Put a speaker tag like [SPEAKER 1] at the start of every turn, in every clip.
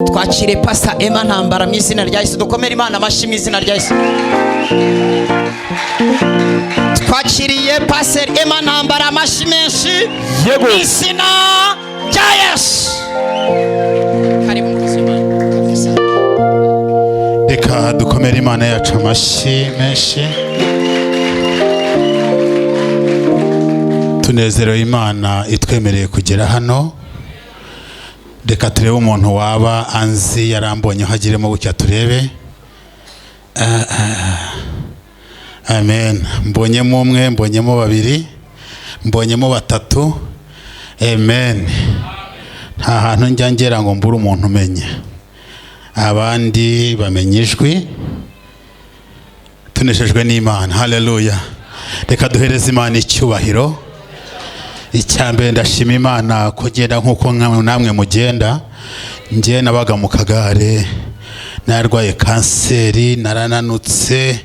[SPEAKER 1] Twakire Pastor Emma Ntambara mu izina rya Yesu. Dukomere Imana amashyi mu izina rya Yesu. Twakiriye Pastor Emma Ntambara, amashyi menshi.
[SPEAKER 2] Yego.
[SPEAKER 1] Mu izina rya Yesu. Karibu, mukozi w'Imana. Kabisa.
[SPEAKER 2] Reka dukomere Imana yacu amashyi menshi. Tunezerewe Imana itwemereye kugera hano. Reka turebe umuntu waba anzi, yarambonye, agiremo gutya turebe. Amen. Mbonyemo umwe, mbonyemo babiri, mbonyemo batatu. Amen. Nta hantu njya ngera ngo mbure umuntu umenya. Abandi bamenya ijwi. Tunejejwe n'Imana. Haleluya. Reka duhereze Imana icyubahiro. Icya mbere, ndashima Imana kugenda nk'uko namwe mugenda. Njye nabaga mu kagare, narwaye kanseri, narananutse.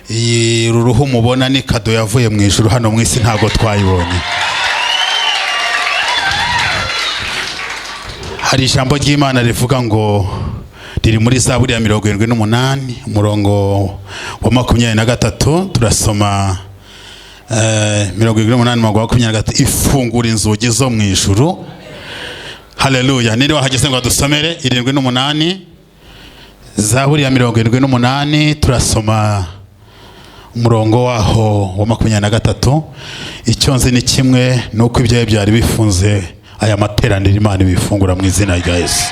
[SPEAKER 2] Iyi uru ruhu mubona ni kado yavuye mu ijuru. Hano mu isi ntabwo twayibonye. Hari ijambo ry'Imana rivuga ngo, riri muri Zaburi ya 78, umurongo wa 23. Turasoma 78, umurongo wa 23: "Ifungura inzugi zo mu ijuru." Haleluya. Ninde wahageze ngo adusomere 78? Zaburi ya 78, turasoma umurongo waho wa 23. Icyo nzi ni kimwe, ni uko ibyawe byari bifunze, aya materaniro Imana ibifungura mu izina rya Yesu.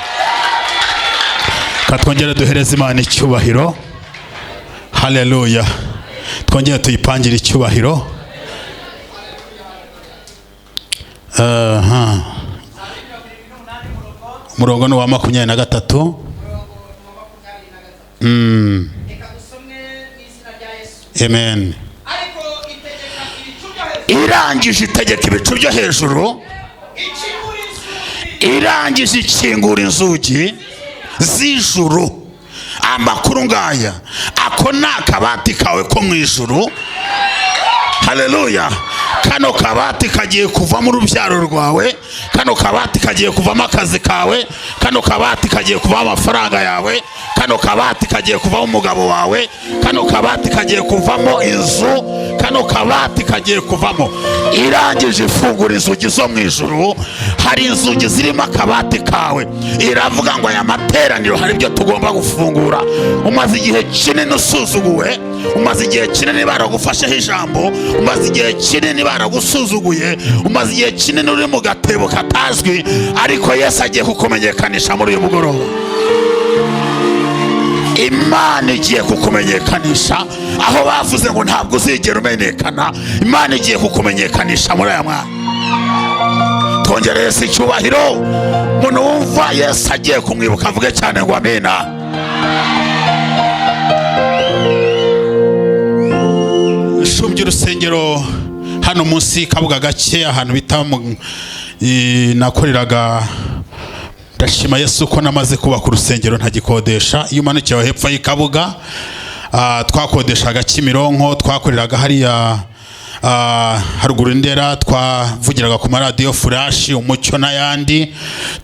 [SPEAKER 2] Katwongere duhereze Imana icyubahiro. Haleluya. Twongere tuyipangire icyubahiro. Aha. Umurongo ni uwa 23.
[SPEAKER 1] Reka dusome mu izina rya Yesu.
[SPEAKER 2] Amen.
[SPEAKER 1] Ariko itegeka ibicu byo hejuru.
[SPEAKER 2] Irangije itegeka ibicu byo hejuru.
[SPEAKER 1] Ikingura inzugi.
[SPEAKER 2] Irangije ikingura inzugi z'ijuru. Amakuru ngaya, ako ni akabati kawe ko mu ijuru. Haleluya. Kano kabati kagiye kuvamo urubyaro rwawe, kano kabati kagiye kuvamo akazi kawe, kano kabati kagiye kuvamo amafaranga yawe, kano kabati kagiye kuvamo umugabo wawe, kano kabati kagiye kuvamo inzu, kano kabati kagiye kuvamo. Irangije ifungura inzugi zo mu ijuru. Hari inzugi zirimo akabati kawe. Iravuga ngo aya materaniro hari ibyo tugomba gufungura. Umaze igihe kinini usuzuguwe, umaze igihe kinini baragufasheho ijambo, umaze igihe kinini baragusuzuguye, umaze igihe kinini uri mu gatebo katazwi, ariko Yesu agiye kukumenyekanisha muri uyu mugoroba. Imana igiye kukumenyekanisha aho bavuze ngo ntabwo uzigera umenyekana. Imana igiye kukumenyekanisha muri aya mwanya. Twongere Yesu icyubahiro. Umuntu wumva Yesu agiye kumwibuka avuge cyane ngo amina. Nshumbye urusengero hano munsi y'Ikabuga gake, ahantu bita nakoreraga. Ndashima Yesu ko namaze kubaka urusengero ntagikodesha. Iyo umanukiye aho hepfo y'Ikabuga, twakodeshaga Kimironko, twakoreraga hariya haruguru Ndera, twavugiraga ku maradiyo Furashi, Umucyo n'ayandi.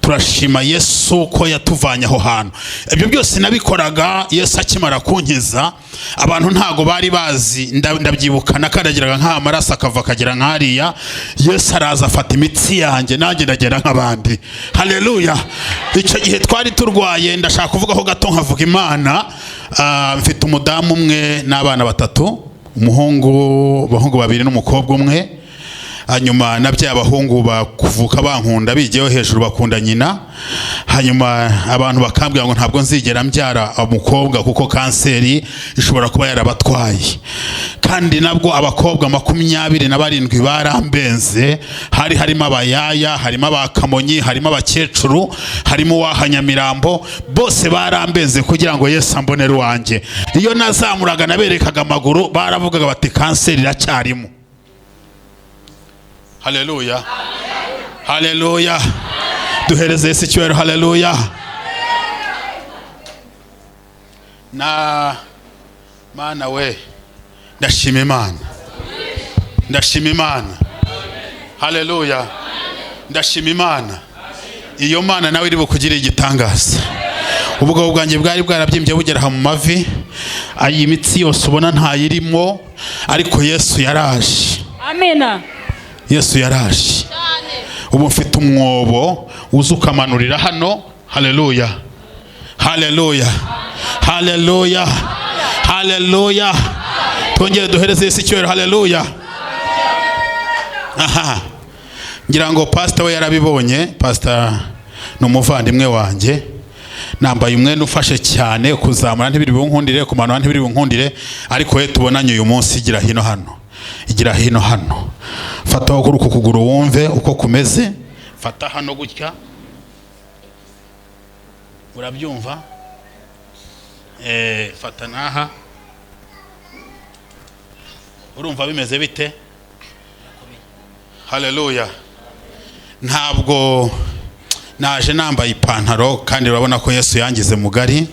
[SPEAKER 2] Turashima Yesu ko yatuvanye aho hantu. Ibyo byose nabikoraga Yesu akimara kunkiza. Abantu ntago bari bazi. Ndabyibuka nakandagiraga nk'aha, amaraso akava akagera nk'hariya. Yesu araza afata imitsi yanjye, nanjye ndagenda nk'abandi. Haleluya. Icyo gihe twari turwaye. Ndashaka kuvugaho gato nkavuga Imana. Mfite umudamu umwe n'abana batatu, umuhungu, abahungu babiri n'umukobwa umwe. Hanyuma nabyaye abahungu bakuvuka bankunda, bigiyeho hejuru bakunda nyina. Hanyuma abantu bakambwira ngo ntabwo nzigera mbyara umukobwa kuko kanseri ishobora kuba yarabatwaye. Kandi nabwo abakobwa 27 barambenze. Hari harimo abayaya, harimo abakamonyi, harimo abakecuru, harimo uwaha Nyamirambo, bose barambenze kugira ngo Yesu ambonere uwanjye. Iyo nazamuraga naberekaga amaguru, baravugaga bati kanseri iracyarimo. Haleluya, haleluya. Duhereze Yesu icyubahiro. Haleluya. Na Mana we, ndashima Imana, ndashima Imana. Haleluya. Ndashima Imana. Iyo Mana nawe iri bukugire igitangaza. Ubugabo bwanjye bwari bwarabyimbye bugera aha mu mavi, iyi mitsi yose ubona ntayirimo, ariko Yesu yaraje.
[SPEAKER 3] Amina.
[SPEAKER 2] Yesu yaraje. Ubu mfite umwobo uza ukamanurira hano. Haleluya, haleluya, haleluya, haleluya. Twongere duhereze Yesu icyubahiro. Haleluya. Aha ngira ngo pastor we yarabibonye. Pastor ni umuvandimwe wanjye. Nambaye umwenda ufashe cyane, kuzamura ntibiri bunkundire, kumanura ntibiri bunkundire, ariko we tubonanye uyu munsi. Igira hino hano, igira hino hano, fata kuri uku kuguru wumve uko kumeze. Fata hano gutya, urabyumva? Fata n'aha, urumva bimeze bite? Haleluya. Ntabwo naje nambaye ipantaro, kandi urabona ko Yesu yangize mugari.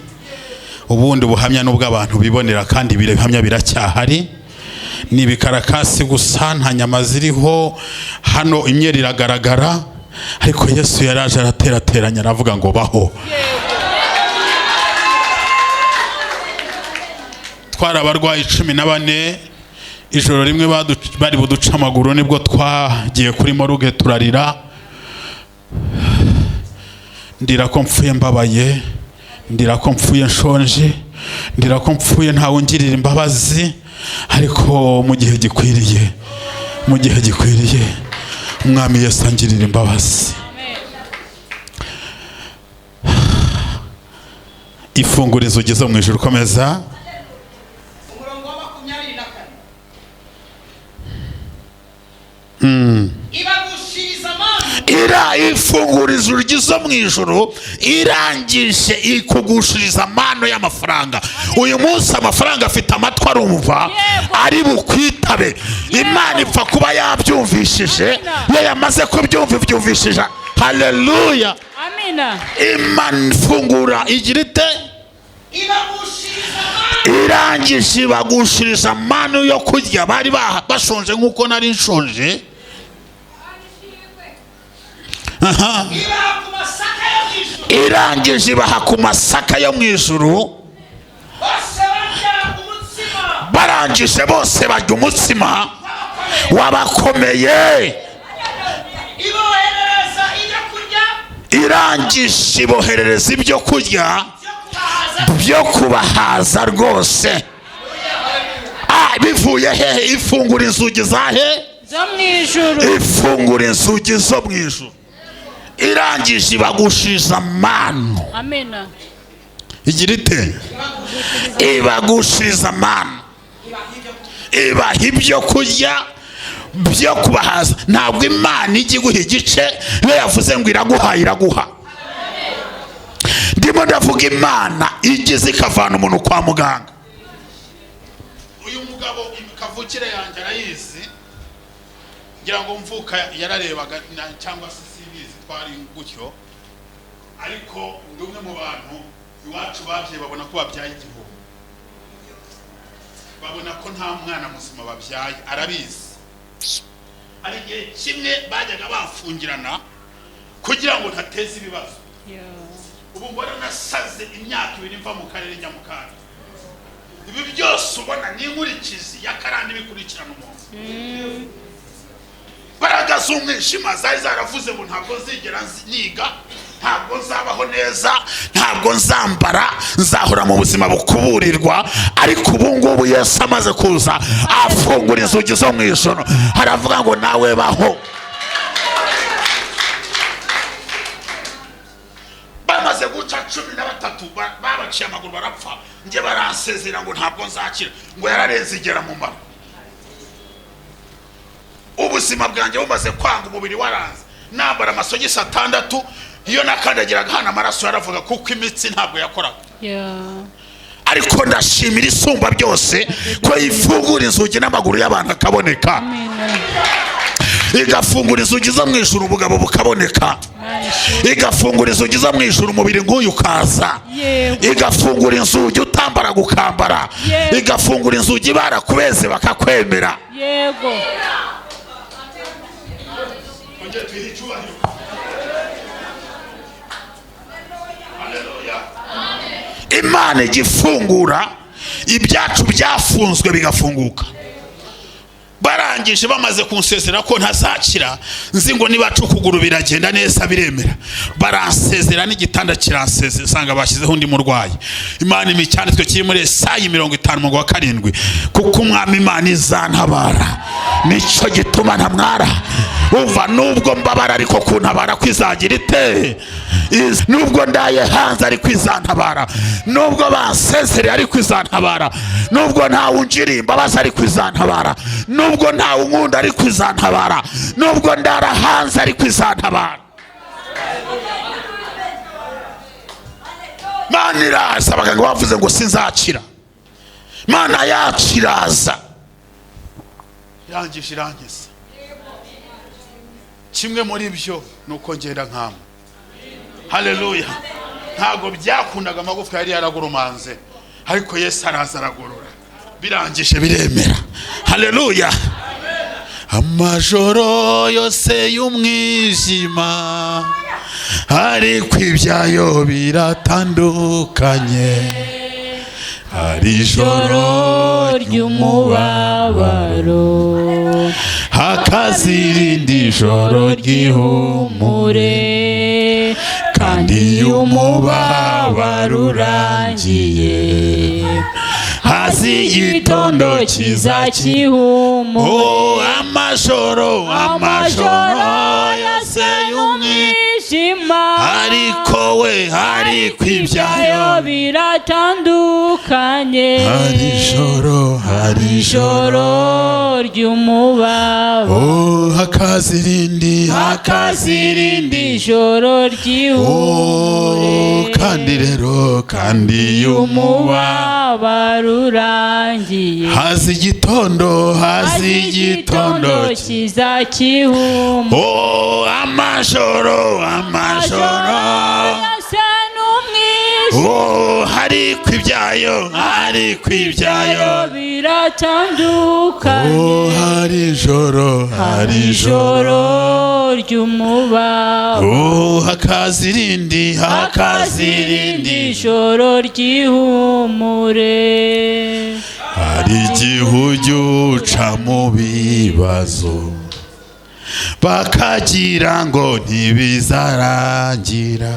[SPEAKER 2] Ubundi buhamya n'ubwo abantu bibonera, kandi ibihamya biracyahari. Ni ibikarakasi gusa, nta nyama ziriho hano, imyeri iragaragara, ariko Yesu yaraje araterateranya, aravuga ngo baho. Twari abarwayi 14, ijoro rimwe bari buduca amaguru, nibwo twagiye kuri moruge turarira. Ndira ko mpfuye mbabaye, ndira ko mpfuye nshonje, ndira ko mpfuye ntawe ungirira imbabazi, ariko mu gihe gikwiriye, mu gihe gikwiriye Umwami Yesu angirira imbabazi. Ifungura inzugi zo mu ijuru. Komeza.
[SPEAKER 1] Umurongo wa 24. Ibagushiriza amana.
[SPEAKER 2] Ira ifungura inzugi zo mu ijuru, irangije ikugushiriza amano y'amafaranga. Uyu munsi amafaranga afite amatwi arumva, ari bukwitabe. Imana ipfa kuba yabyumvishije, iyo yamaze kubyumva ibyumvishije. Haleluya.
[SPEAKER 3] Amina.
[SPEAKER 2] Imana ifungura igira ite?
[SPEAKER 1] Ibagushiriza amana.
[SPEAKER 2] Irangije ibagushiriza amano yo kurya. Bari bashonje nk'uko nari nshonje. Aha.
[SPEAKER 1] Ibaha ku masaka yo mu ijuru.
[SPEAKER 2] Irangije ibaha ku masaka yo mu ijuru.
[SPEAKER 1] Bose barya umutsima.
[SPEAKER 2] Barangije bose barya umutsima wabakomeye.
[SPEAKER 1] Iboherereza ibyo kurya.
[SPEAKER 2] Irangije iboherereza ibyo kurya
[SPEAKER 1] Byo kubahaza.
[SPEAKER 2] byo kubahaza rwose. Bivuye hehe? Ifungura inzugi za he?
[SPEAKER 3] Zo mu ijuru.
[SPEAKER 2] Ifungura inzugi zo mu ijuru. Irangije ibagushiriza amano.
[SPEAKER 3] Amina.
[SPEAKER 2] Igira ite? Ibagushiriza amano, ibaha ibyo kurya byo kubahaza. Ntabwo Imana ijya iguha igice, iyo yavuze ngo iraguha, iraguha. Ndimo ndavuga Imana igize ikavana umuntu kwa muganga. Uyu mugabo kavukire yanjye arayizi, ngira ngo mvuka yararebaga cyangwa se simbizi, twari gutyo, ariko ndi umwe mu bantu iwacu babyeyi babona ko babyaye igihombo, babona ko nta mwana muzima babyaye, arabizi. Hari igihe kimwe bajyaga bafungirana kugira ngo ntateze ibibazo. Ubu mbona nasaze imyaka 2 mva mu karere njya mu kandi. Ibi byose ubona ni inkurikizi ya karande bikurikirana umuntu. Imbaraga z'umwijima zari zaravuze ngo ntabwo nzigera niga, ntabwo nzabaho neza, ntabwo nzambara, nzahora mu buzima bukuburirwa. Ariko ubu ngubu Yesu amaze kuza afungura inzugi zo mu ijuru, aravuga ngo nawe baho. Bamaze guca 13 babaciye amaguru barapfa, njye baransezera ngo ntabwo nzakira, ngo yararenze igera mu mara. Ubuzima bwanjye bumaze kwanga, umubiri waranze, nambara amasogisi 6, iyo nakandagiraga hano amaraso yaravuga, kuko imitsi ntabwo yakoraga. Ariko ndashimira Isumba byose ko ifungura inzugi n'amaguru y'abantu akaboneka. Igafungura inzugi zo mu ijuru ubugabo bukaboneka. Igafungura inzugi zo mu ijuru umubiri nk'uyu ukaza. Igafungura inzugi utambara gukambara. Igafungura inzugi barakubeze bakakwemera.
[SPEAKER 3] Yego.
[SPEAKER 2] Haleluya. Imana igifungura ibyacu byafunzwe bigafunguka. Barangije bamaze kunsezera ko ntazakira, nzi ngo nibaca ukuguru biragenda neza, biremera. Baransezera n'igitanda kiransezera, usanga bashyizeho undi murwayi. Imana imicyanditswe kiri muri Esayi 50:7: "Kuko Umwami Imana izantabara, nicyo gituma ntamwara." Umva, nubwo mbabara ariko kuntabara kwizagira ite? Nubwo ndaye hanze ariko izantabara, nubwo bansezereye ariko izantabara, nubwo ntawe ungiriye imbabazi ariko izantabara, nubwo ntawe unkunda ariko izantabara, nubwo ndara hanze ariko izantabara. Mana iraza. Abaganga bavuze ngo sinzakira, Mana yacu iraza, irangije irangiza. Kimwe muri byo ni uko ngenda nkama. Haleluya! Ntabwo byakundaga, amagufwa yari yaragurumanze, ariko Yesu araza aragorora, birangije biremera. Haleluya! Amajoro yose y'umwijima, ariko ibyayo biratandukanye. Hari ijoro
[SPEAKER 3] ry'umubabaro,
[SPEAKER 2] hakaza irindi joro ry'ihumure, kandi iyo umubabaro urangiye haza igitondo cyiza
[SPEAKER 3] cy'ihumure.
[SPEAKER 2] Oh, amajoro, amajoro yose y'umwijima,
[SPEAKER 3] umwijima,
[SPEAKER 2] ariko we, ariko ibyayo
[SPEAKER 3] biratandukanye.
[SPEAKER 2] Hari ijoro, hari ijoro
[SPEAKER 3] ijoro ry'umubabaro,
[SPEAKER 2] Oh, hakaza irindi, hakaza irindi
[SPEAKER 3] ijoro ry'ihumure,
[SPEAKER 2] Oh, kandi rero, kandi iyo
[SPEAKER 3] umubabaro urangiye,
[SPEAKER 2] haza igitondo, haza igitondo
[SPEAKER 3] cyiza cy'ihumure.
[SPEAKER 2] Oh, amajoro, amajoro
[SPEAKER 3] yose n'umwijima,
[SPEAKER 2] Oh, hariko ibyayo, hariko ibyayo
[SPEAKER 3] biratandukanye.
[SPEAKER 2] Oh, hari ijoro, hari ijoro
[SPEAKER 3] ijoro ry'umubabaro,
[SPEAKER 2] Oh, hakaza irindi, hakaza irindi
[SPEAKER 3] ijoro ry'ihumure.
[SPEAKER 2] Hari igihe ujya uca mu bibazo bakagira ngo ntibizarangira,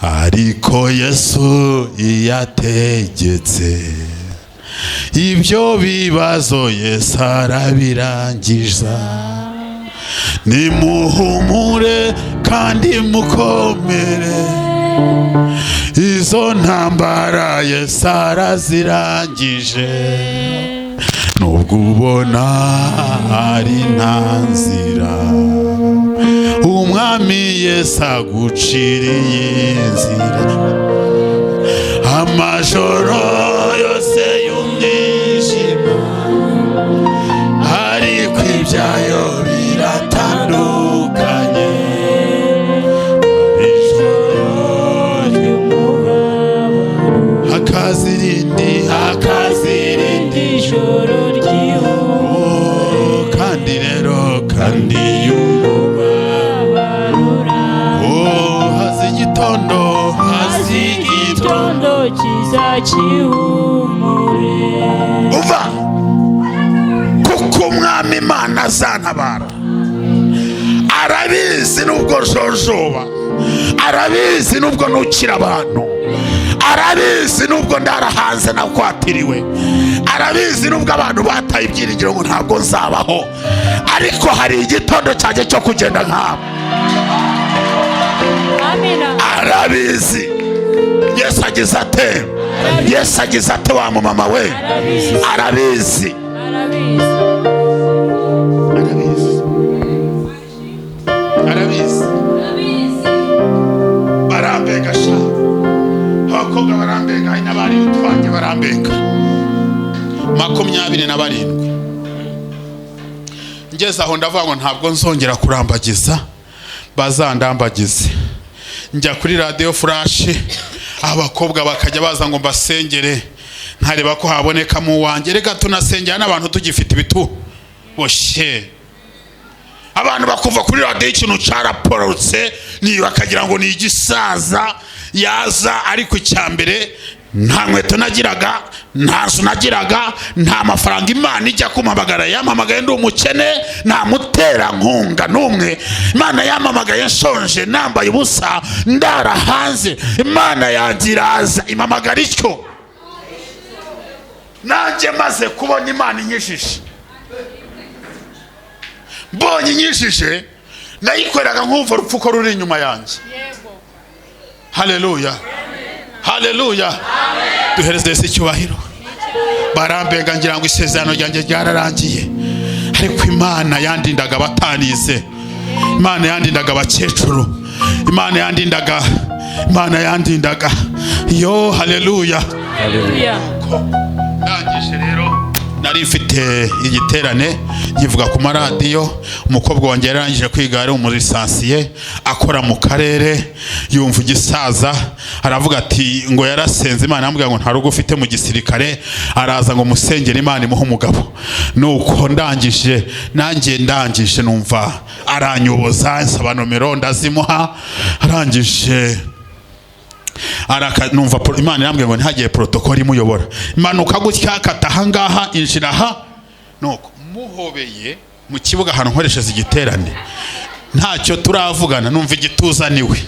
[SPEAKER 2] ariko Yesu iyo ategetse, ibyo bibazo Yesu arabirangiza. Nimuhumure kandi mukomere, izo ntambara Yesu arazirangije. Nubwo ubona ari nta nzira, Umwami Yesu aguciriye inzira. Amajoro yose y'umwijima, ariko ibyayo biratandukanye. Ijoro
[SPEAKER 3] ry'umubabaro,
[SPEAKER 2] hakaza irindi, hakaza irindi
[SPEAKER 3] ijoro ry'ihumure,
[SPEAKER 2] Oh, kandi rero, kandi y'umubabaro, Oh, haza igitondo, haza igitondo
[SPEAKER 3] igitondo cyiza cy'ihumure.
[SPEAKER 2] Umva, kuko Umwami Imana azantabara, arabizi nubwo jojoba, arabizi nubwo nukira abantu, arabizi nubwo ndara hanze nakwatiriwe, arabizi nubwo abantu bataye ibyiringiro ngo ntabwo nzabaho, ariko hari igitondo cyanjye cyo kugenda nkabo.
[SPEAKER 3] Amina.
[SPEAKER 2] Arabizi. Yesu agize ate? Yesu agize ate wa mumama we?
[SPEAKER 3] Arabizi.
[SPEAKER 2] Arabizi.
[SPEAKER 3] Arabizi.
[SPEAKER 2] Arabizi, arabizi. Barambega sha, abakobwa barambega, hari n'abari utwanjye barambega. 27 ngeze aho ndavuga ngo ntabwo nzongera kurambagiza, bazandambagize. Njya kuri radiyo Furashi, abakobwa bakajya baza ngo mbasengere, nkareba ko habonekamo uwanjye. Reka tunasengera n'abantu tugifite ibitu boshye. Abantu bakuva kuri radiyo ikintu cyaraporotse, niba bakagira ngo ni igisaza. Yaza, ariko icya mbere nta nkweto nagiraga, nta nzu nagiraga, nta mafaranga. Imana ijya kumpamagara yampamagaye ndi umukene, nta muterankunga n'umwe. Imana yampamagaye nshonje, nambaye ubusa, ndara hanze. Imana yanjye iraza impamagara ityo. Nanjye maze kubona Imana inyijije, mbonye inyijije, nayikoreraga nkumva urupfu ko ruri inyuma yanjye. Haleluya, haleluya, duhereze Yesu icyubahiro. Barambenga, ngira ngo isezerano ryanjye ryararangiye, ariko Imana yandindaga abatanize, Imana yandindaga abakecuru, Imana yandindaga, Imana yandindaga. Yo, haleluya.
[SPEAKER 3] Haleluya.
[SPEAKER 2] Ndangije rero, nari mfite igiterane nkivuga ku maradiyo. Umukobwa wanjye yarangije kwiga, ari umulisansiye, akora mu karere. Yumva igisaza aravuga ati ngo yarasenze Imana yamubwira ngo nta rugo ufite mu gisirikare. Araza ngo musengere Imana imuhe umugabo. Nuko ndangije, nanjye ndangije, numva aranyoboza, nsaba nomero ndazimuha. Arangije araka, numva Imana irambwira ngo ntihagire protocole imuyobora. Imanuka gutya, kata ahangaha, injira aha. Nuko muhobeye mu kibuga ahantu nkoresheje igiterane, ntacyo turavugana, numva igituza niwe.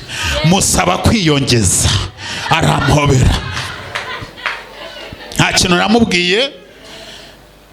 [SPEAKER 2] Musaba kwiyongeza, arampobera, nta kintu namubwiye,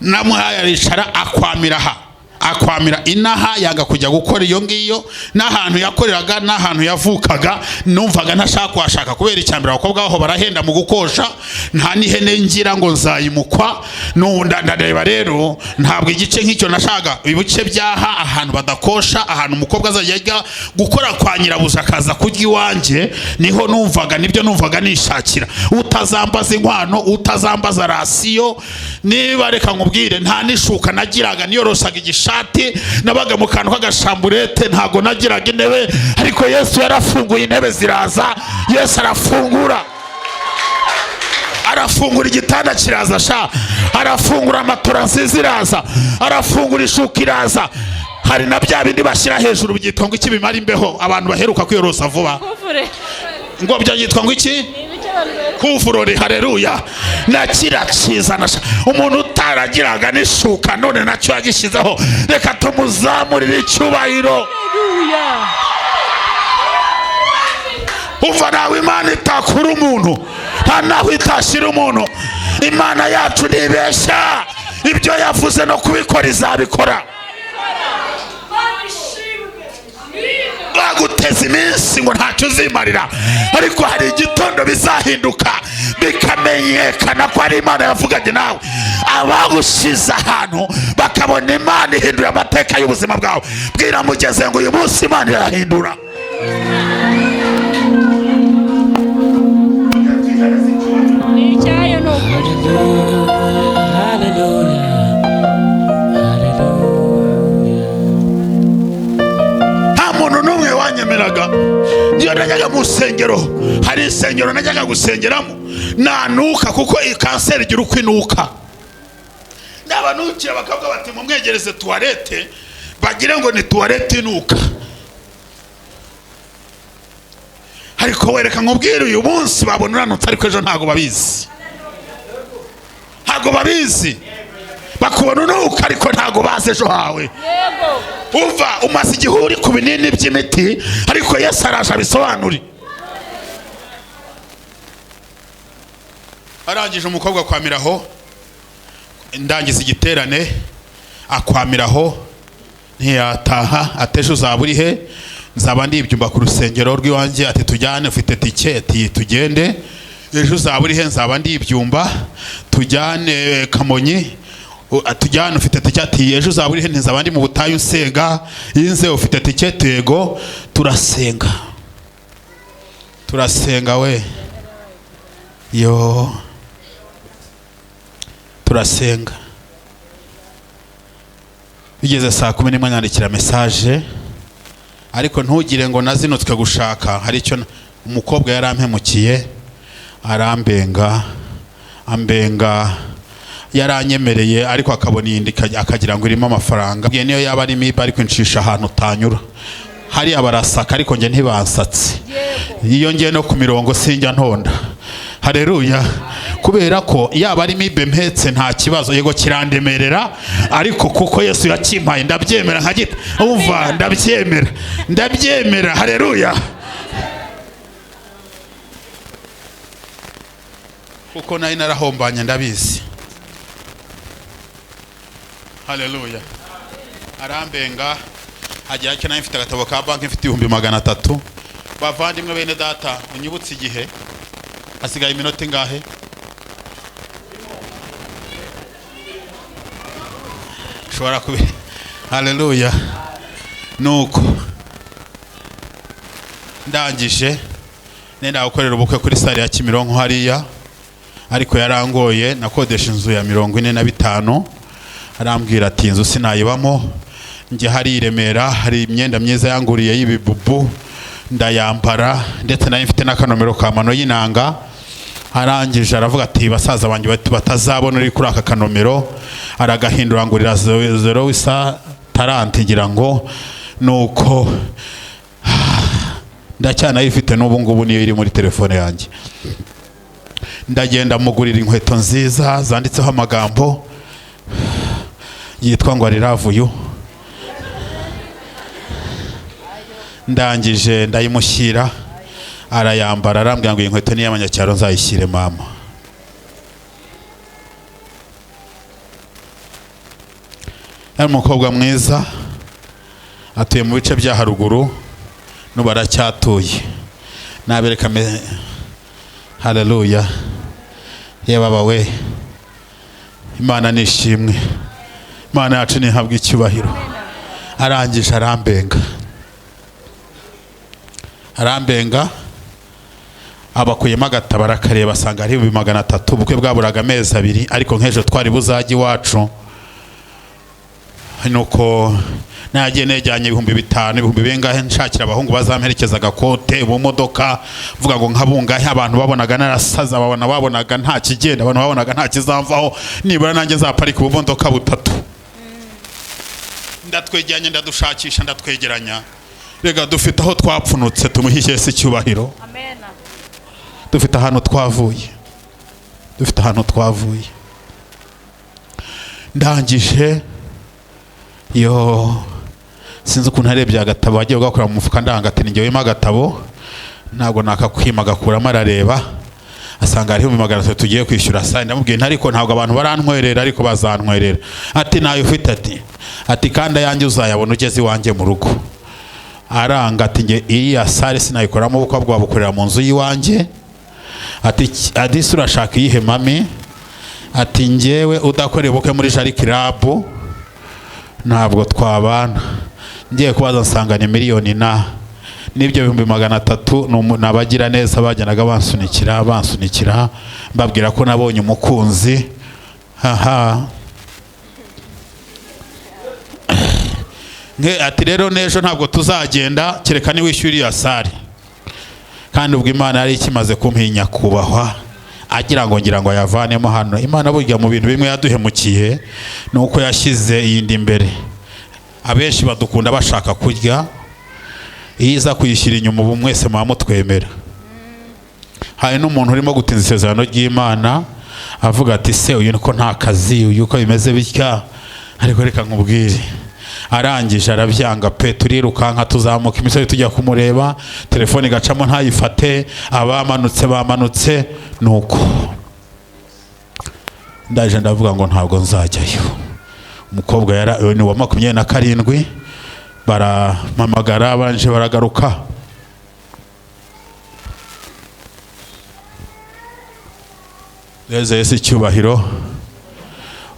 [SPEAKER 2] namuhaye, aricara akwamira aha, akwamira inaha, yanga kujya gukora iyo ngiyo n'ahantu yakoreraga n'ahantu yavukaga. Numvaga ntashaka kuhashaka kubera icya mbere abakobwa baho barahenda mu gukosha, nta n'ihene ngira ngo nzayimukwa. Ndareba rero, ntabwo igice nk'icyo nashaka, ibice byaha ahantu badakosha, ahantu umukobwa azajya ajya gukora kwa nyirabuja akaza kurya iwanjye, niho numvaga, nibyo numvaga nishakira. Utazambaza inkwano, utazambaza ration. Niba reka nkubwire, nta n'ishuka nagiraga, niyoroshaga igishati, nabaga mu kantu k'agashamburete, ntago nagiraga intebe. Ariko Yesu yarafunguye, intebe ziraza. Yesu arafungura, arafungura igitanda kiraza sha, arafungura amatora nziza iraza, arafungura ishuka iraza. Hari na bya bindi bashyira hejuru byitwa ngo iki, bimara imbeho, abantu baheruka kwiyorosa vuba?
[SPEAKER 3] Kuvure.
[SPEAKER 2] Ngo byitwa ngo iki?
[SPEAKER 3] Ni ibiki abantu baheruka?
[SPEAKER 2] Couvre-lit. Hareruya. Na kirakizana sha. Umuntu utaragiraga n'ishuka none nacyo yagishyizeho, reka tumuzamurire icyubahiro.
[SPEAKER 3] Haleluya.
[SPEAKER 2] Umva, nawe Imana itakura umuntu, nta naho itashyira umuntu. Imana yacu ntibeshya, ibyo yavuze no kubikora izabikora. Baguteza iminsi ngo ntacyo uzimarira, ariko hari igitondo bizahinduka, bikamenyekana ko ari Imana yavuganye nawe. Abagushyize ahantu bakabona Imana ihindura amateka y'ubuzima bwawe. Bwira mugeze ngo uyu munsi Imana irahindura.
[SPEAKER 3] Ni icyayo, ni ukuri.
[SPEAKER 4] Hallelujah. Hallelujah.
[SPEAKER 2] Nta muntu n'umwe wanyemeraga. Iyo najyaga mu rusengero, hari insengero najyaga gusengeramo, nanuka, kuko iyi kanseri igira uko inuka, nabanukira bakavuga bati mumwegereze toilette, bagire ngo ni toilette inuka. Ariko wereka nkubwire, uyu munsi babona uranutse, ariko ejo ntabwo babizi, ntabwo babizi. Bakubona unuka, ariko ntabwo bazi ejo hawe. Umva, umaze igihe uri ku binini by'imiti, ariko Yesu araje abisobanure. Arangije umukobwa akwamiraho, ndangiza igiterane akwamiraho, ntiyataha. Ateje uzaba uri he? Nzaba ndi ibyumba ku rusengero rw'iwanjye. Ati tujyane, ufite tike? Ati tugende. Ejo uzaba uri he? Nzaba ndi ibyumba, tujyane Kamonyi. Tujyane, ufite tike? Ati ejo uzaba uri he? Nzaba ndi mu butayu nsenga. Inze ufite tike? Tego. Turasenga, turasenga we, yo turasenga. Bigeze saa 11 nyandikira message, ariko ntugire ngo nazinutswe gushaka. Hari icyo umukobwa yarampemukiye, arambenga, ambenga yaranyemereye, ariko akabona iyindi akagira ngo irimo amafaranga. Mbwiye niyo yaba ari mibi, ariko inshisha ahantu utanyura. Hariya barasaka ariko njye ntibansatse. Iyo ngiye no ku mirongo sinjya ntonda. Haleluya. Kubera ko yaba ari mibe mpetse nta kibazo, yego kirandemerera, ariko kuko Yesu yakimpaye ndabyemera nkagita. Umva, ndabyemera, ndabyemera. Haleluya. Kuko nari narahombanye ndabizi. Haleluya. Arambenga agira icyo, nari mfite agatabo ka banki mfite 300,000. Bavandimwe bene data, unyibutse igihe hasigaye iminota ingahe? Ushobora kubi. Haleluya. Nuko ndangije nenda gukorera ubukwe kuri sale ya Kimironko hariya, ariko yarangoye, nakodesha inzu ya 45. Arambwira ati inzu sinayibamo, njye hari i Remera hari imyenda myiza yanguriye y'ibibubu ndayambara, ndetse nari mfite n'akanomero ka mano y'inanga. Arangije aravuga ati basaza banjye batazabona uri kuri aka kanomero, aragahindura ngurira 0 isa taranti ngira ngo. Nuko ndacyanayifite n'ubu ngubu, niyo iri muri telefone yanjye. Ndagenda mugurira inkweto nziza zanditseho amagambo yitwa ngo I love you. Ndangije ndayimushyira arayambara, arambwira ngo iyi nkweto ni iy'abanyacyaro nzayishyire mama. Yari umukobwa mwiza, atuye mu bice bya haruguru n'ubu aracyatuye. Nabereka. Haleluya. Yebaba we, Imana nishimwe, Imana yacu nihabwa icyubahiro. Arangije arambenga, arambenga, abakuyemo agatabo arakareba asanga ari 300,000. Ubukwe bwaburaga amezi 2, ariko nk'ejo twari buzajya iwacu. Nuko nagiye nejyanye 5,000, ibihumbi bingahe, nshakira abahungu bazamperekeza agakote mu modoka, mvuga ngo nkabungahe. Abantu babonaga narasaza, babona babonaga nta kigenda, abantu babonaga nta kizamvaho, nibura nanjye nzaparika ubumodoka butatu. Ndatwegeranya, ndadushakisha, ndatwegeranya. Rega dufite aho twapfunutse, tumuhe Yesu icyubahiro.
[SPEAKER 3] Amen.
[SPEAKER 2] Dufite ahantu twavuye, dufite ahantu twavuye. Ndangije yo sinzi ukuntu arebye agatabo agiye gukora mu mufuka, ndanga ati njyewemo agatabo ntabwo nakakwima. Agakuramo arareba asanga hariho 300 tugiye kwishyura sale. Ndamubwiye nti ariko ntabwo abantu barantwerera, ariko bazantwerera. Ati nayo ufite, ati kandi ayanjye uzayabona ugeze iwanjye mu rugo. Aranga ati nge iriya sale sinayikoramo ubukwe, bwabukorera mu nzu y'iwanjye. Ati adisi urashaka iyihe mami? Ati njyewe udakorera ubukwe muri Jari Club ntabwo twabana. Ngiye kubaza nsanga ni miliyoni na n'ibyo 300,000. Nabagira neza bajyanaga bansunikira bansunikira, mbabwira ko nabonye umukunzi. Haha. Ati rero n'ejo ntabwo tuzagenda kereka niwishyura iriya sale. Kandi ubwo Imana yari ikimaze kumpinya kubahwa, agira ngo ngira ngo ayavanemo hano. Imana burya mu bintu bimwe yaduhemukiye nuko yashyize iyindi imbere. Abenshi badukunda bashaka kurya, iyo iza kuyishyira inyuma ubu mwese muba mutwemera. Hari n'umuntu urimo gutinza isezerano ry'Imana avuga ati se uyu niko nta kazi, uyu uko bimeze bitya, ariko reka nkubwire. Arangije arabyanga pe, turirukanka tuzamuka imisozi tujya kumureba, telefone igacamo ntayifate, abamanutse bamanutse. Nuko ndaje ndavuga ngo ntabwo nzajyayo. Umukobwa yari ni wa 27, barampamagara banje baragaruka. Yesu icyubahiro.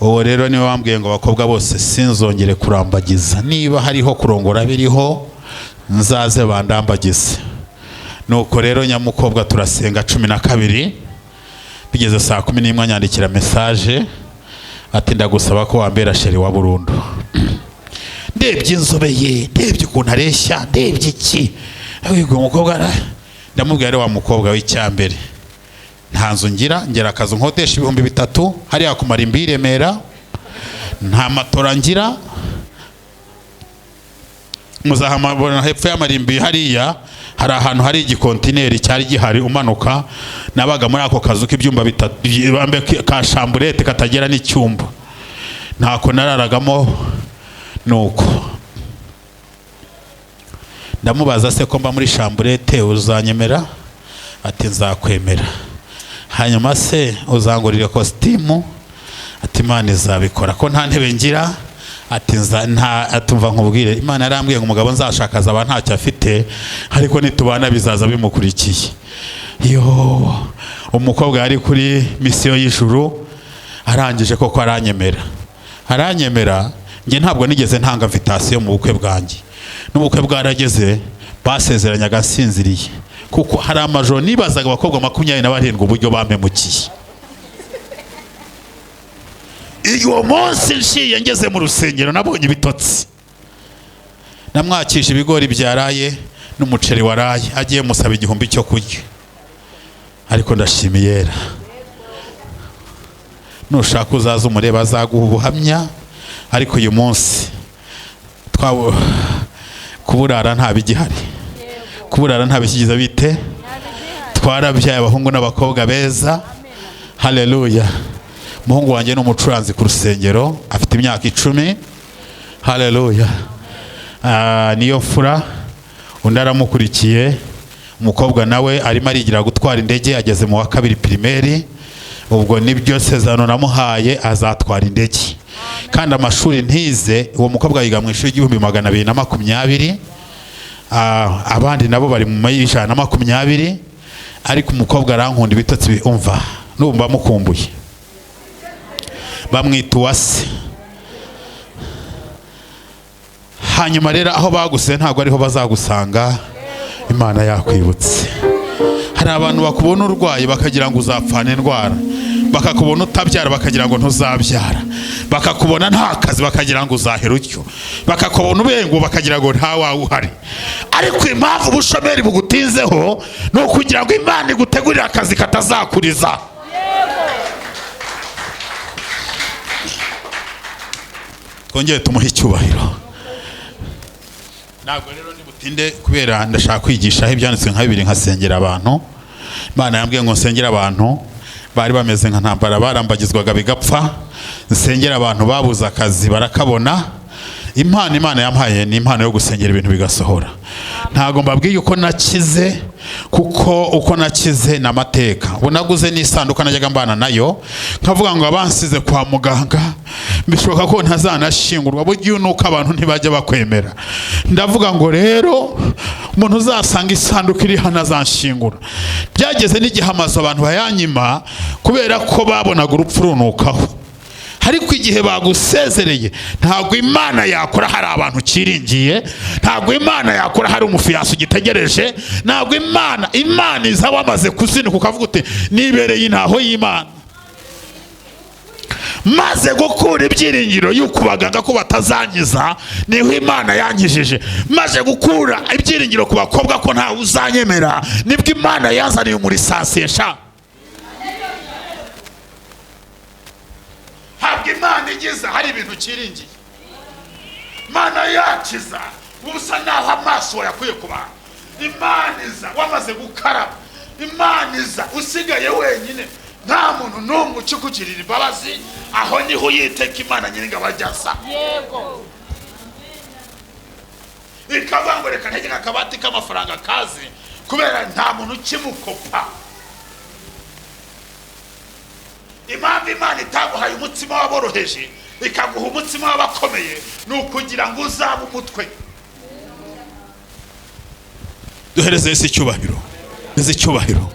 [SPEAKER 2] Uwo rero niwe wambwiye ngo abakobwa bose sinzongere kurambagiza, niba hariho kurongora biriho nzaze bandambagize. Nuko rero nyamukobwa turasenga 12, bigeze saa 11 anyandikira message ati ndagusaba ko wambera sheri wa burundu. Ndebye inzobe ye, ndebye ukuntu areshya, ndebye iki, uyu mukobwa ndamubwira rero wa mukobwa w'icyambere, nta nzu ngira, ngera akazu nkodesha 3,000 hariya kumara imbi Remera, nta matora ngira, Muzahamabona hepfo y'amarimbi hariya hari ahantu hari igikontineri cyari gihari, umanuka nabaga muri ako kazu k'ibyumba bitatu ka chambrette katagera n'icyumba, ntako nararagamo. Nuko ndamubaza, se ko mba muri chambrette uzanyemera? Ati nzakwemera. Hanyuma se uzangurira kositimu? Ati Imana izabikora. Ko nta ntebe ngira? Ati nta. Atumva nkubwire, Imana yarambwiye ngo umugabo nzashaka azaba ntacyo afite, ariko nitubana bizaza bimukurikiye. Yo, umukobwa yari kuri misiyo y'ijuru, arangije koko aranyemera, aranyemera. Njye ntabwo nigeze ntanga invitation mu bukwe bwanjye, n'ubukwe bwarageze basezeranyaga nsinziriye, kuko hari amajoro nibazaga abakobwa 27 uburyo bampemukiye. Uwo munsi nshiye ngeze mu rusengero nabonye ibitotsi. Namwakije ibigori byaraye n'umuceri waraye, agiye musaba 1000 cyo kurya. Ariko ndashimiyera, nushaka uzaza umureba azaguha ubuhamya. Ariko uyu munsi kuburara nta bigihari, kuburara nta bikigize bite, twarabyaye abahungu n'abakobwa beza. Haleluya. Umuhungu wanjye ni umucuranzi ku rusengero, afite imyaka 10. Haleluya. Niyo mfura, undi aramukurikiye. Umukobwa nawe arimo arigira gutwara indege, ageze mu wa 2 primaire. Ubwo nibyo sezano namuhaye, azatwara indege. Kandi amashuri ntize, uwo mukobwa yiga mu ishuri 1220, abandi nabo bari mu 120. Ariko umukobwa arankunda ibitotsi, umva n'ubu mukumbuye. Bamwita Uwase. Hanyuma rero aho baguse ntabwo ariho bazagusanga, Imana yakwibutse. Hari abantu bakubona urwaye bakagira ngo uzapfana indwara, bakakubona utabyara bakagira ngo ntuzabyara, bakakubona nta kazi bakagira ngo uzahera utyo, bakakubona ubengo bakagira ngo nta wawe uhari. Ariko impamvu ubushomeri bugutinzeho ni ukugira ngo Imana igutegurire akazi katazakuriza. Twongere tumuhe icyubahiro. Ntabwo rero nibutinde kubera ndashaka kwigisha ibyanditswe nka bibiri nkasengera abantu. Imana yambwiye ngo nsengere abantu bari bameze nka ntambara, barambagizwaga bigapfa. Nsengera abantu babuze akazi barakabona. Impano Imana yampaye ni impano yo gusengera ibintu bigasohora. Ntago mbabwiye uko nakize, kuko uko nakize namateka. Ubu naguze n'isanduka najyaga mbana nayo, nkavuga ngo abansize kwa muganga bishoboka ko ntazanashingurwa, buryo nuko abantu ntibajya bakwemera. Ndavuga ngo rero umuntu uzasanga isanduka iri hano azanshingura. Byageze n'igihe amazu abantu bayanyima kubera ko babonaga urupfu runukaho. Ariko igihe bagusezereye ntabwo Imana yakora hari abantu kiringiye, ntabwo Imana yakora hari umufiyanso ugitegereje, ntabwo Imana iza wamaze kuzinuka ukavuga uti nibereye intaho y'Imana. Maze gukura ibyiringiro y'uko baganga ko batazangiza, niho Imana yankijije. Maze gukura ibyiringiro ku bakobwa ko ntawe uzanyemera, nibwo Imana yazaniye umurisansiye sha. Ntabwo Imana igiza hari ibintu kiringiye. Imana yakiza ubusa naho amaso yakwiye ku bantu. Imana iza wamaze gukaraba, Imana iza usigaye wenyine, nta muntu n'umwe ukikugirira imbabazi. Aho niho yiteka Imana nyiringabo ajyaza.
[SPEAKER 3] Yego.
[SPEAKER 2] Ikavuga ngo reka ntege akabati k'amafaranga kaze, kubera nta muntu ukimukopa. Impamvu Imana itaguhaye umutsima w'aboroheje ikaguha umutsima w'abakomeye ni ukugira ngo uzabe umutwe. Duhereze Yesu icyubahiro, duhereze icyubahiro,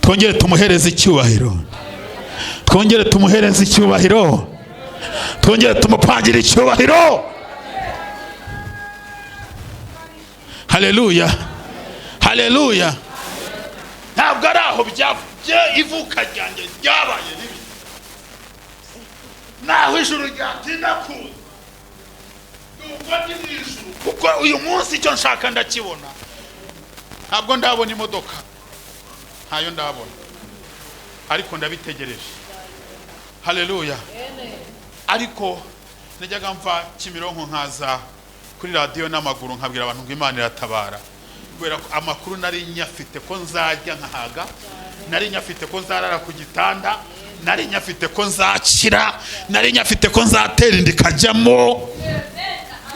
[SPEAKER 2] twongere tumuhereze icyubahiro, twongere tumuhereze icyubahiro, twongere tumupangire icyubahiro. Haleluya, haleluya. Ntabwo ari aho byavuye, ivuka ryanjye ryabaye ribi, naho ijuru ryatinda kuza numva ndi mu ijuru, kuko uyu munsi icyo nshaka ndakibona. Ntabwo ndabona imodoka, ntayo ndabona, ariko ndabitegereje. Haleluya. Ariko najyaga mva Kimironko nkaza Kuri radiyo n'amaguru, nkabwira abantu ngo Imana iratabara, kubera ko amakuru nari nyafite ko nzajya nkahaga, nari nyafite ko nzarara ku gitanda, nari nyafite ko nzakira, nari nyafite ko nzatera inda ikajyamo,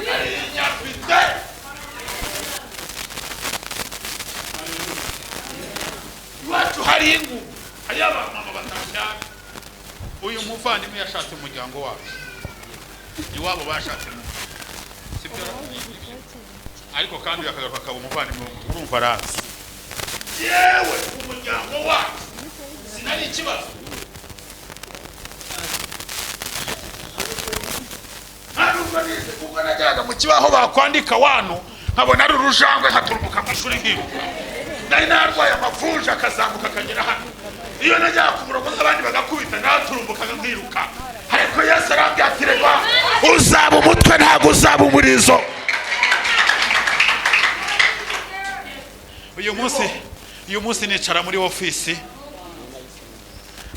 [SPEAKER 2] nari nyafite. Iwacu hari ingu, hari abamama batabyara. Uyu muvandimwe yashatse umuryango wacu, iwabo bashatse mu sibyo, ariko kandi akagaruka akaba umuvandimwe, urumva arazi. Yewe, umuryango wacu sinari ikibazo. Nta nubwo nize, kuko najyaga mu kibaho bakwandika wano nkabona ari urujangwe, nkaturumuka mu ishuri nkiruka. Nari narwaye amavunja akazamuka akagera hano. Iyo najyaga ku murongo nk'abandi bagakubita, naturumbukaga nkiruka. Ariko Yesu arambwira ati: "Reba, uzaba umutwe, ntabwo uzaba umurizo." Uyu munsi nicara muri ofisi,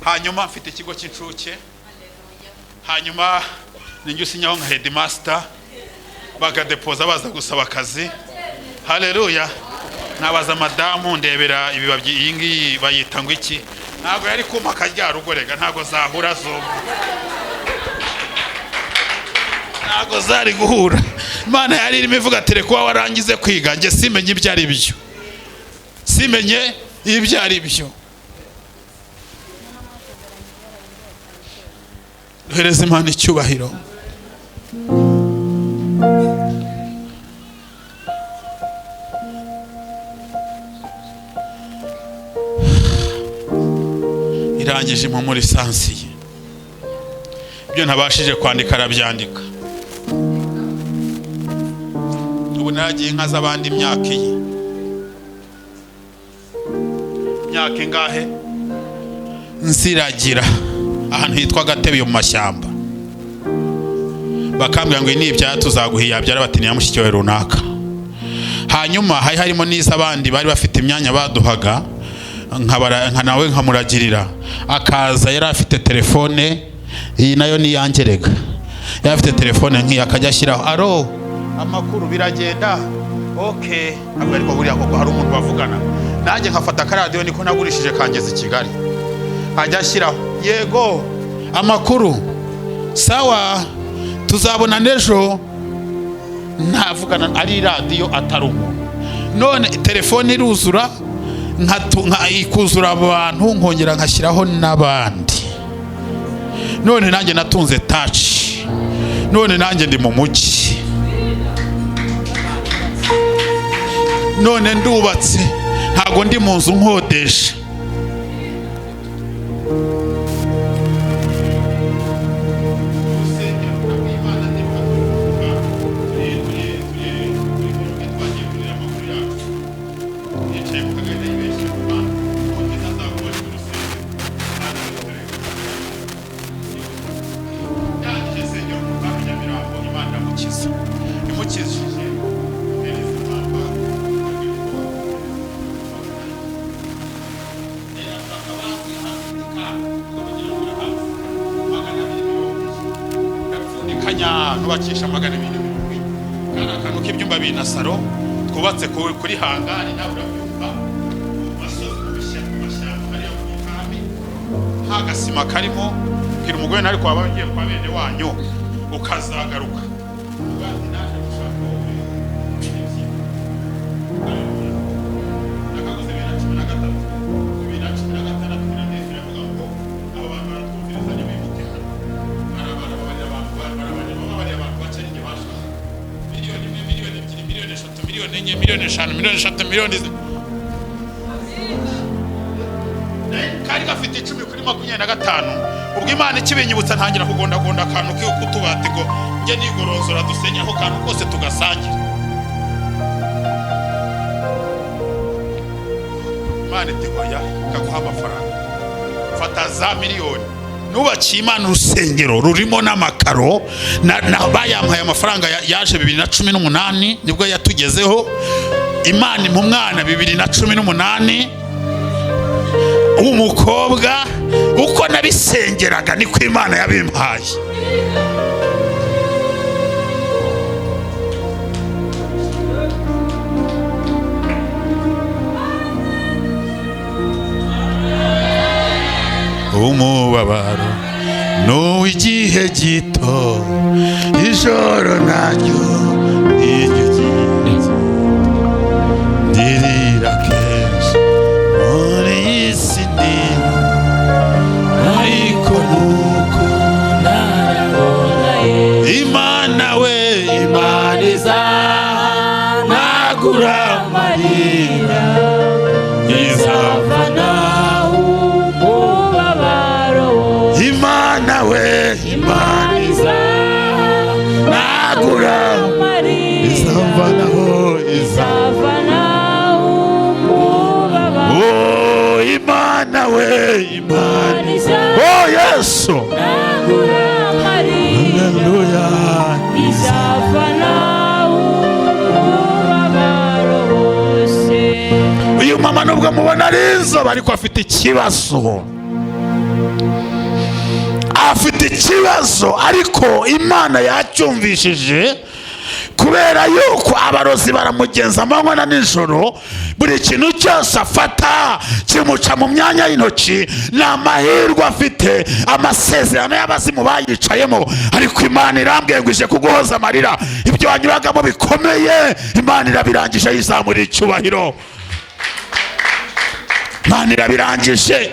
[SPEAKER 2] hanyuma mfite ikigo cy'incuke, hanyuma ninjye usinyaho nka headmaster, bagadepoza baza gusaba akazi. Haleluya! Nabaza madamu: "Ndebera ibibabi, iyi ngiyi bayita ngo iki?" Ntabwo yari kuma akaryarugo rega, ntabwo zahura zombi, ntabwo zari guhura. Imana yari irimo ivuga ati: "Reka, warangize kwiga, njye simenye ibyo ari byo, simenye ibyo ari byo." Duhereze Imana icyubahiro. Irangije impumuro isansiye. Ibyo ntabashije kwandika arabyandika. Ubu naragiye inka z'abandi imyaka iyi, imyaka ingahe, nziragira ahantu hitwa Gatebe mu mashyamba, bakambwira ngo iyi ni ibyara, tuzaguha iyabyara, bati ni mushiki wawe runaka. Hanyuma hari harimo n'iz'abandi bari bafite imyanya baduhaga, nka nawe nkamuragirira, akaza yari afite telefone, iyi nayo ni iyanjye rega. Yari afite telefone nk'iyi, akajya ashyiraho: "Aro, amakuru, biragenda okay." Ntabwo ariko buriya koko hari umuntu bavugana. Nanjye nkafata akaradiyo, niko nagurishije kangeza i Kigali, ajya ashyiraho: "Yego, amakuru, sawa, tuzabona n'ejo." Ntavugana ari radiyo, atari umuntu. None telefone iruzura, ikuzura abantu, nkongera nkashyiraho n'abandi. None nanjye natunze touch, none nanjye ndi mu mujyi, none ndubatse, ntabwo ndi mu nzu nkodesha. Imukijije ndapfundikanya, nubakisha 240. Kari akantu k'ibyumba bibiri na salo twubatse kuri hangari, nawe urabyumva, mu masozi, mu mashyamba hariya mu nkambi, nta gasima karimo. Bwira umugore nawe waba ugiye kwa bene wanyu ukazagaruka. Uvuga ati: "Naje gushaka wowe ibintu byiza." Haleluya. Nakaguze 2013, 2016 biranezera, iravuga ngo aba bantu baratwumviriza, nibimuke hano. Barababarira abantu, barababarira abantu bake, ari njye bashaka. Miliyoni 1, miliyoni 2, miliyoni 3, miliyoni 4, miliyoni 5, miliyoni 3, kari gafite 10 kuri 25. Ubwo Imana ikibinyibutsa, ntangira kugondagonda akantu k'utubati ngo njye nigoronzora, dusenye ako kantu kose tugasangira. Imana iti: "Oya, ikaguha amafaranga, fata za miliyoni." Nubakiye Imana urusengero rurimo n'amakaro na bayampaye amafaranga yaje 2018, nibwo yatugezeho. Imana impa umwana 2018 w'umukobwa. Uko nabisengeraga niko Imana yabimpaye. Umubabaro n'uw'igihe gito, ijoro naryo niryo ryiza. Ndirira kenshi muri iyi si ni, ariko nuko
[SPEAKER 3] Ntarabona Yesu.
[SPEAKER 2] Imana we, Imana izanagura amarira,
[SPEAKER 3] Izavana umubabaro wose.
[SPEAKER 2] Imana we, Imana izanagura
[SPEAKER 3] amarira.
[SPEAKER 2] Izavanaho
[SPEAKER 3] Izavana umubabaro.
[SPEAKER 2] Oh, Imana we, Imana. Oh, Yesu.
[SPEAKER 3] Izanagura amarira.
[SPEAKER 2] Haleluya.
[SPEAKER 3] Izavana umubabaro wose.
[SPEAKER 2] Uyu mama nubwo mubona ari inzobe, ariko afite ikibazo, afite ikibazo, ariko Imana yacyumvishije, kubera yuko abarozi baramugenza amanywa na nijoro. Buri kintu cyose afata kimuca mu myanya y'intoki. Ni amahirwe afite, amasezerano y'abazimu bayicayemo. Ariko Imana irambwiye ngo ije kuguhoza amarira. Ibyo wanyuragamo bikomeye, Imana irabirangije, yizamurira icyubahiro. Imana irabirangije,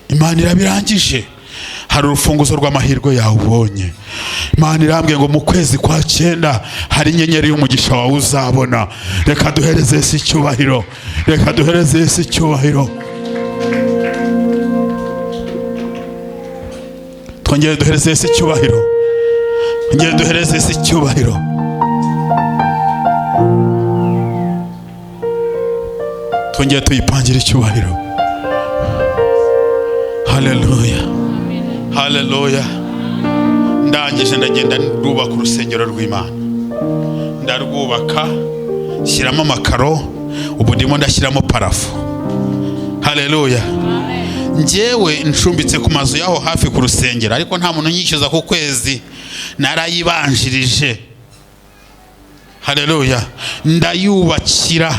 [SPEAKER 2] Imana irabirangije. Hari urufunguzo rw'amahirwe yawe ubonye. Imana irambwiye ngo mu kwezi kwa cyenda hari inyenyeri y'umugisha wawe uzabona. Reka duhereze Yesu icyubahiro, reka duhereze Yesu icyubahiro, twongere duhereze Yesu icyubahiro, twongere duhereze Yesu icyubahiro. Twongere tuyipangire icyubahiro. Haleluya, haleluya. Ndangije ndagenda ndubaka urusengero rw'Imana, ndarwubaka, shyiramo amakaro, ubu ndimo ndashyiramo parafo. Haleluya. Njyewe ncumbitse ku mazu y'aho hafi ku rusengero, ariko nta muntu unyishyuza ku kwezi, narayibanjirije. Haleluya. Ndayubakira,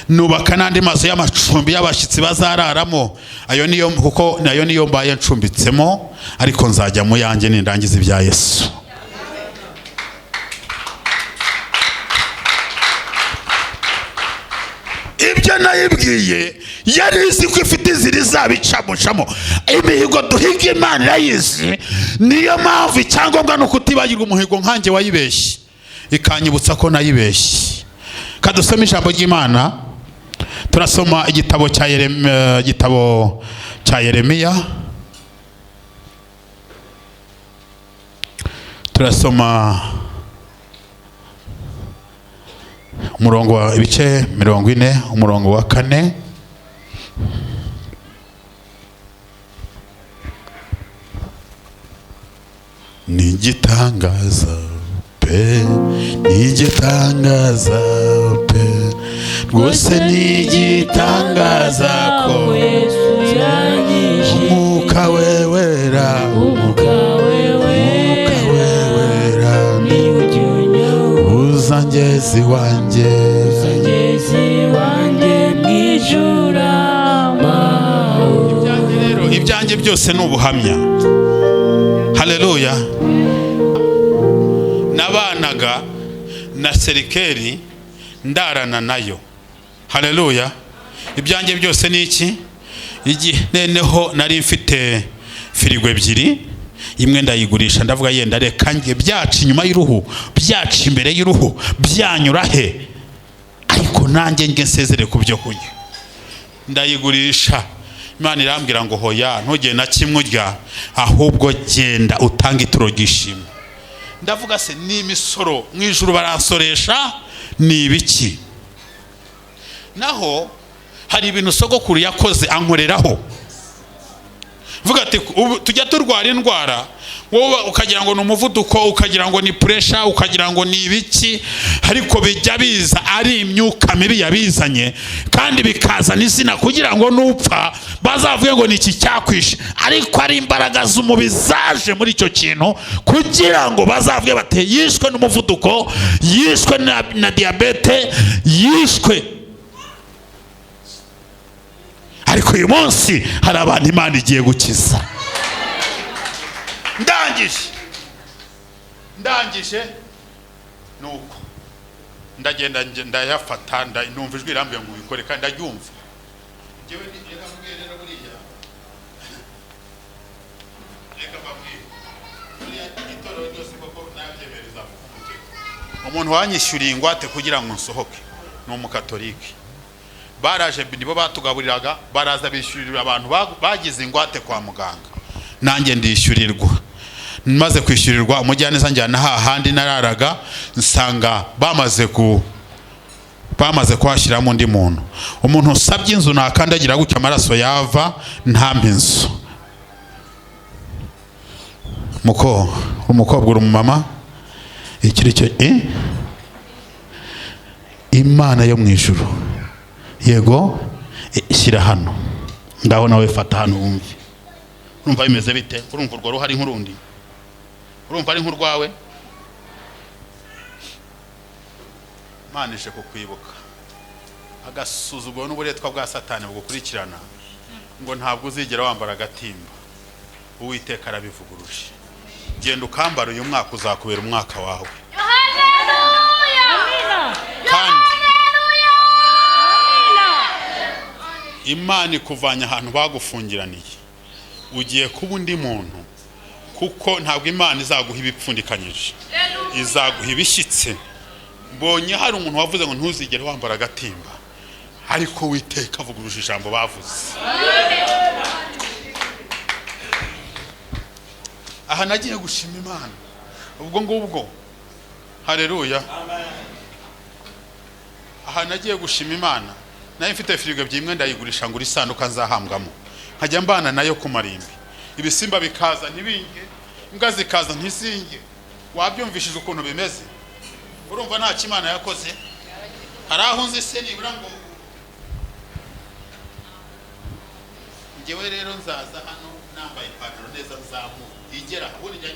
[SPEAKER 2] nubaka n'andi mazu y'amacumbi y'abashyitsi bazararamo. Ayo niyo, kuko nayo niyo mbaye ncumbitsemo, ariko nzajya mu yanjye nindangiza ibya Yesu. Ibyo nayibwiye, yari izi ko ifite inzira izabicamucamo. Imihigo duhiga Imana irayizi. Niyo mpamvu icyangombwa ni ukutibagirwa umuhigo, nkanjye wayibeshye ikanyibutsa ko nayibeshye. Kadusome ijambo ry'Imana. Turasoma igitabo cya Yeremiya, igitabo cya Yeremiya. Turasoma umurongo wa ibice 40, umurongo wa 4. Ni igitangaza pe, ni igitangaza pe, rwose ni igitangaza ko
[SPEAKER 3] Yesu yanyishe.
[SPEAKER 2] Umwuka we wera,
[SPEAKER 3] Umwuka we
[SPEAKER 2] Umwuka we
[SPEAKER 3] wera
[SPEAKER 2] wera
[SPEAKER 3] ni ujya unyobora,
[SPEAKER 2] uzangezi wanjye,
[SPEAKER 3] Mugezi wanjye mu ijuru amahoro.
[SPEAKER 2] Rero ibyanjye byose ni ubuhamya. Haleluya. Nabanaga na serikeri, ndarana nayo. Haleluya. Ibyanjye byose ni iki? Igihe noneho nari mfite firigo ebyiri, imwe ndayigurisha, ndavuga yenda reka njye byaca inyuma y'uruhu, byaca imbere y'uruhu, byanyura he, ariko nanjye njye nsezere ku byo kurya. Ndayigurisha. Imana irambwira ngo hoya, ntugende na kimwe urya, ahubwo genda utange ituro ry'ishimwe. Ndavuga se ni imisoro mu ijuru baransoresha, ni ibiki? Naho hari ibintu sogokuru yakoze ankoreraho. Vuga ati ubu tujya turwara indwara, wowe ukagira ngo ni umuvuduko, ukagira ngo ni pressure, ukagira ngo ni ibiki, ariko bijya biza ari imyuka mibi yabizanye, kandi bikazana izina kugira ngo nupfa bazavuge ngo ni iki cyakwishe, ariko ari imbaraga z'umubi zaje muri icyo kintu kugira ngo bazavuge bati yishwe n'umuvuduko, yishwe na diyabete, yishwe. Ariko uyu munsi hari abantu Imana igiye gukiza. Ndangije nuko ndagenda ndayafata, numva ijwi rirambuye ngo ubikore, kandi ndaryumva. Njyewe reka mbwire rero, buriya reka mbabwire, buriya itorero ryose koko nabyemereza umutego. Umuntu wanyishyuriye ingwate kugira ngo nsohoke ni umukatolike. Baraje, nibo batugaburiraga, baraza bishyurira abantu bagize ingwate kwa muganga, nanjye ndishyurirwa. Maze kwishyurirwa, umujyaneza njyana hahandi nararaga, nsanga bamaze kuhashyiramo undi muntu. Umuntu usabye inzu nakandagira gutya amaraso yava, ntampe inzu. Muko umukobwa, uri umumama, ikiri cyo Imana yo mu ijuru, yego, shyira hano ngaho, nawe fata hano wumve. Urumva bimeze bite? Urumva urwo ruhari nk'urundi? Urumva ari nk'urwawe? Imana ije kukwibuka. Agasuzuguro n'uburetwa bwa Satani bugukurikirana ngo ntabwo uzigera wambara agatimba, Uwiteka arabivuguruje. Genda ukambara, uyu mwaka uzakubera umwaka wawe. Kandi Imana ikuvanye ahantu bagufungiraniye, ugiye kuba undi muntu, kuko ntabwo Imana izaguha ibipfundikanyije, izaguha ibishyitse. Mbonye hari umuntu wavuze ngo ntuzigere wambara agatimba, ariko Uwiteka avuguruje ijambo bavuze. Aha nagiye gushima Imana ubwo ngubwo, haleluya. Aha nagiye gushima Imana, nayo mfite firigo ebyiri, imwe ndayigurisha ngo isanduka nzahambwamo, nkajya mbana nayo ku marimbi, ibisimba bikaza ntibinge, imbwa zikaza ntizinge. Wabyumvishije ukuntu bimeze? Urumva nta Imana yakoze? Hari aho nzi se nibura ngo njyewe rero nzaza hano nambaye ipantaro neza, nzamuye igera, ubundi njya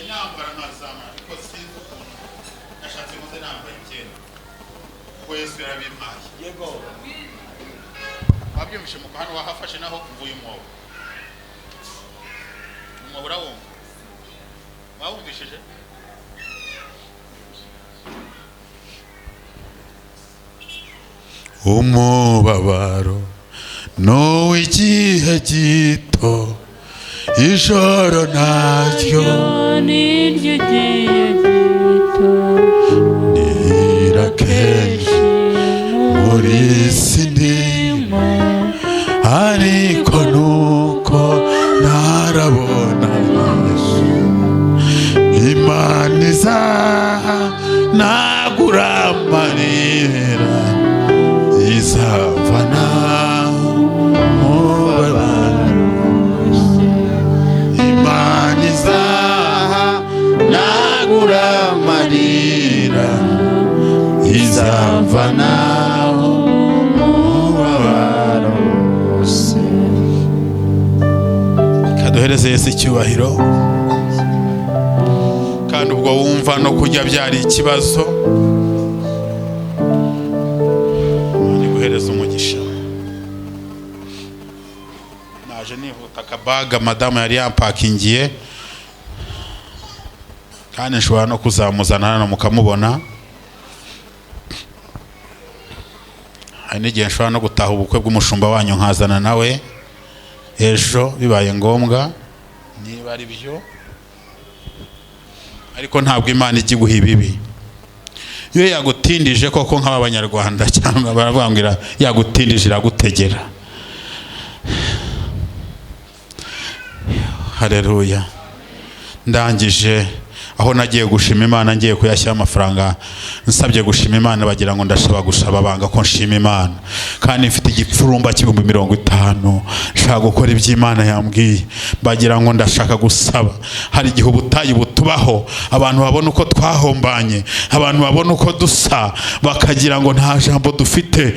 [SPEAKER 2] nyambara nkazamura, ariko sinzi ukuntu nashatse muze nambaye icyenda, kuko Yesu yarabimpaye.
[SPEAKER 4] Yego.
[SPEAKER 2] Wabyumvishe? Muko hano wahafashe, naho mvuye umwobo, umwobo urawumva? Wawumvishije? Umubabaro n'uw'igihe gito, ijoro naryo
[SPEAKER 3] niryo gihe gito,
[SPEAKER 2] nira kenshi muri isi ndimo, ariko nuko ntarabona Yesu. Imana izanagura amarira, izavana mubabaro. Imana izahanagura amarira, izavana umubabaro wose. Kaduhereze Yesu icyubahiro. Kandi ubwo wumva no kurya byari ikibazo, Imana iguhereze umugisha. Naje nihuta, akabaga madamu yari yampakingiye, kandi nshobora no kuzamuzana hano mukamubona. Hari n'igihe nshobora no gutaha ubukwe bw'umushumba wanyu nkazana nawe ejo bibaye ngombwa, niba ari byo. Ariko ntabwo Imana ijya iguha ibibi. Iyo yagutindije koko, nk'abanyarwanda cyangwa baravuga ngo yagutindije iragutegera. Haleluya. Ndangije aho nagiye gushima Imana, ngiye kuyashyira amafaranga, nsabye gushima Imana bagira ngo ndashaba gusaba, banga ko nshima Imana, kandi mfite igipfurumba cy'ibihumbi 50, nshaka gukora ibyo Imana yambwiye, bagira ngo ndashaka gusaba. Hari igihe ubutayu butubaho, abantu babona uko twahombanye, abantu babona uko dusa, bakagira ngo nta jambo dufite.